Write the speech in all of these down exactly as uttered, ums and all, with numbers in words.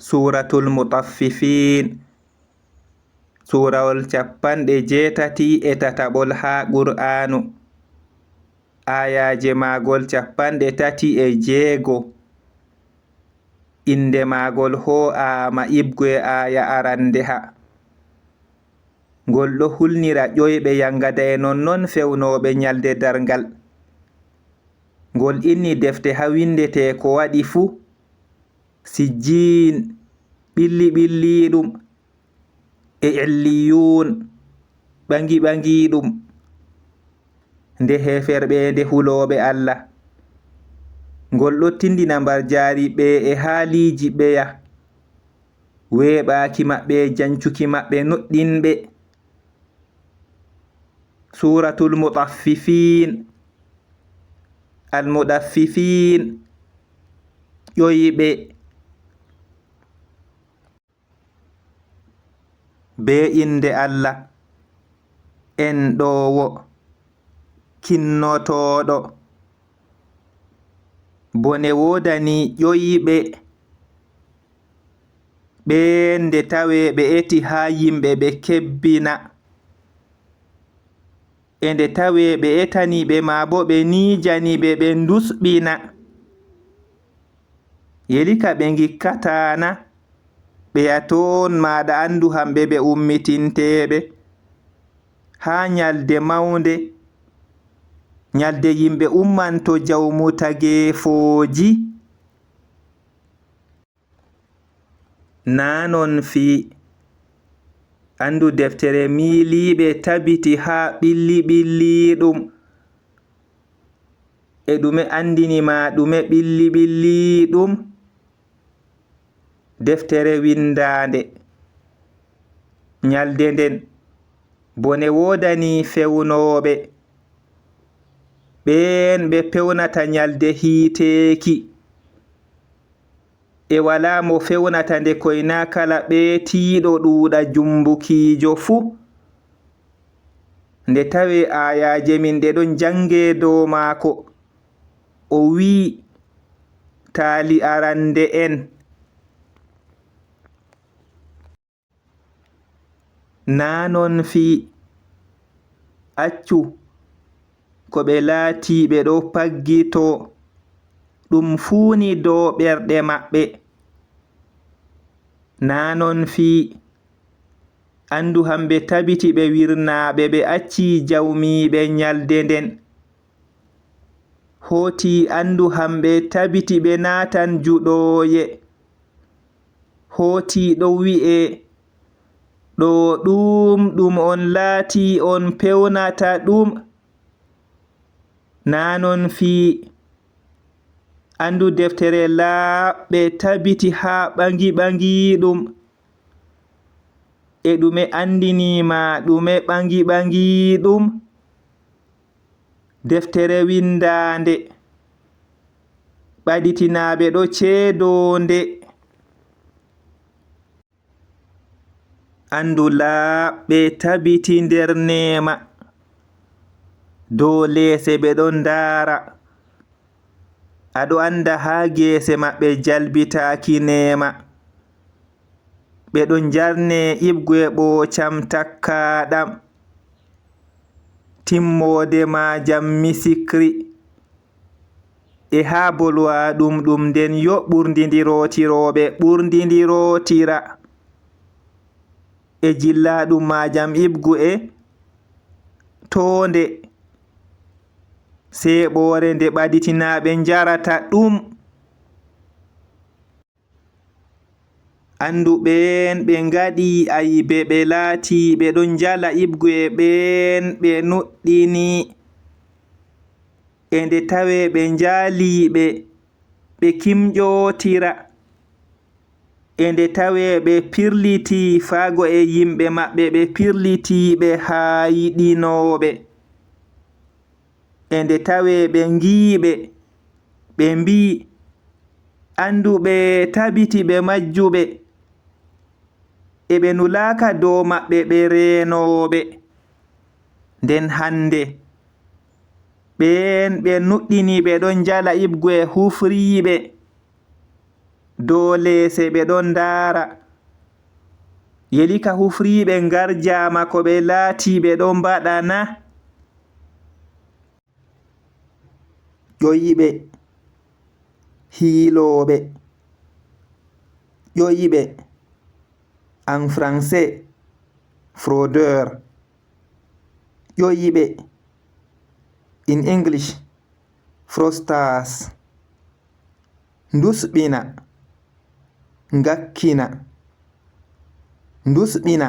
Suuratul Mutaffifiin, suurawol cappanɗe jeetati e tataɓol haa Qur'aanu, aayaaje maagol cappanɗe tati e jeego. Innde maagol hoo'aama iɓgo e aaya aranndeha. Ngol ɗo hulnira ƴoyɓe yangada e nonnon fewnooɓe Ñalnde Darngal. Ngol inni defte haa winndetee ko waɗi fuu, Sijjiin, ɓilli-ɓilliiɗum, e Illiyuun, ɓaŋgi-ɓaŋgiiɗum. Nde heeferɓe e nde hulooɓe Allah. Ngol ɗo tinndina mbarjaari ɓe e haaliiji ɓeya, weeɓaaki maɓɓe e jancuki maɓɓe nuɗɗinɓe. Suuratul Mutaffifiin, Al-Mutaffifiin, ƴoyɓe. Bee innde Allah, enɗoowo, kinnotooɗo. Bone woodanii ƴoyɓe, ɓeen nde tawee ɓe eti haa yimɓe ɓe kebbina, e nde tawee ɓe etanii ɓe maa boo ɓe niijanii ɓe, ɓe ndusɓina. Yelika ɓe ngikkataa na? Ɓeya toon maaɗa anndu hamɓe ɓe ummitinteeɓe haa ñalde mawnde, ñalde yimɓe ummanto jawmu tageefooji. Naa non fii, anndu deftere miiliiɓe tabiti haa ɓilli-ɓilliiɗum. E ɗume anndini ma ɗume ɓilli-ɓilliiɗum? Deftere winndaande. Ñalde nden, bone woodanii fewnooɓe, ɓeen ɓe pewnata ñalde hiiteeki. E walaa mo fewnata nde koy naa kala ɓeetiiɗo ɗuuɗa jumbukiijo fuu. Nde tawee aayaaje min ɗe ɗon janngee dow maako, o wi'i, taali arande'en. Naa non fii, accu ko ɓe laati ɓe ɗo paggitoo, ɗum fuuni dow ɓerɗe maɓɓe. Naa non fii, anndu hamɓe tabiti ɓe wirnaaɓe, ɓe accii jawmiiɓe ñalde nden. Hooti anndu hamɓe tabiti ɓe naatan juɗooye. Hooti ɗo wi'ee, ɗo ɗuum ɗum on laatii on pewnata ɗum. Naa non fii, anndu deftere laaɓɓe tabiti haa ɓaŋgi-ɓaŋgiiɗum. E ɗume anndini ma ɗume ɓaŋgi-ɓaŋgiiɗum? Deftere winndaande, ɓaditinaaɓe ɗo ceedoo nde. Anndu laaɓɓe tabiti nder neema. Dow leese ɓe ɗon ndaara. A ɗo annda haa geese maɓɓe jalbitaaki neema. Ɓe ɗon njarne iɓgo e ɓoocam takkaaɗam. Timmoode maajam misikri. E haa bolwa ɗum ɗum nden yo ɓurndindirootirooɓe ɓurndindirootira. E jillaaɗum maajam iɓgu e toonde. Seeɓoore nde ɓaditinaaɓe njarata ɗum. Anndu ɓeen ɓe ngaɗi aybe, ɓe laati ɓe ɗon njala iɓgu e ɓeen ɓe nuɗɗini. E nde tawee ɓe njaalii ɓe, ɓe kimƴootira. E nde tawee ɓe pirlitii faago e yimɓe maɓɓe, ɓe pirlitii ɓe haayiɗinooɓe. E nde tawee ɓe ngi'i ɓe, ɓe mbi'i, anndu ɓe tabiti ɓe majjuɓe. E ɓe nulaaka dow maɓɓe ɓe reenooɓe. Nden hannde, ɓeen ɓe nuɗɗini ɓe ɗon njala iɓgu e hufriiɓe. dow leese ɓe ɗon ndaara. Yelika hufriiɓe ngarjaama ko ɓe laati ɓe ɗon mbaɗa na? Ƴoyiɓe, hiilooɓe. Ƴoyiɓe, en français, fraudeur. Ƴoyiɓe, in English, fraudsters. Ndusɓina, ngakkina. Ndusɓina,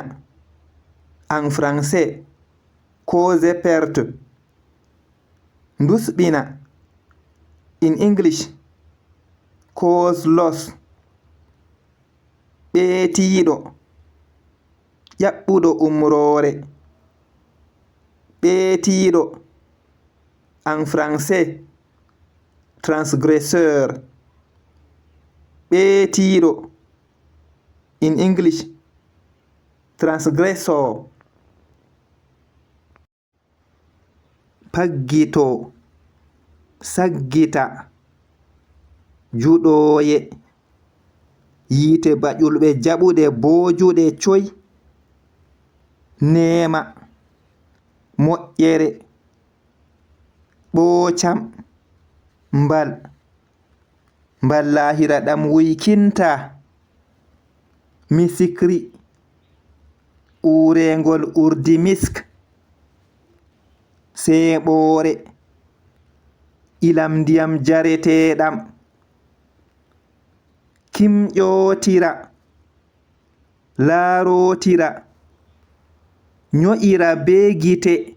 en français, cause perte. Ndusɓina, in English, cause loss. Ɓeetiiɗo, ƴaɓɓuɗo umroore. Ɓeetiiɗo, en français, transgresseur. Ɓeetiiɗo, in English, transgressor. Paggito, saggita, juɗooye, yiite baƴulɓe jaɓuɗe boojuɗe coy, neema, moƴƴere, ɓoocam, mbal. Mbal laahira ɗam wuykinta. Misikri, uureengol urdi misk. Seeɓoore, ilam ndiyam jareteeɗam. Kimƴootira, laarootira, ño'ira bee gite,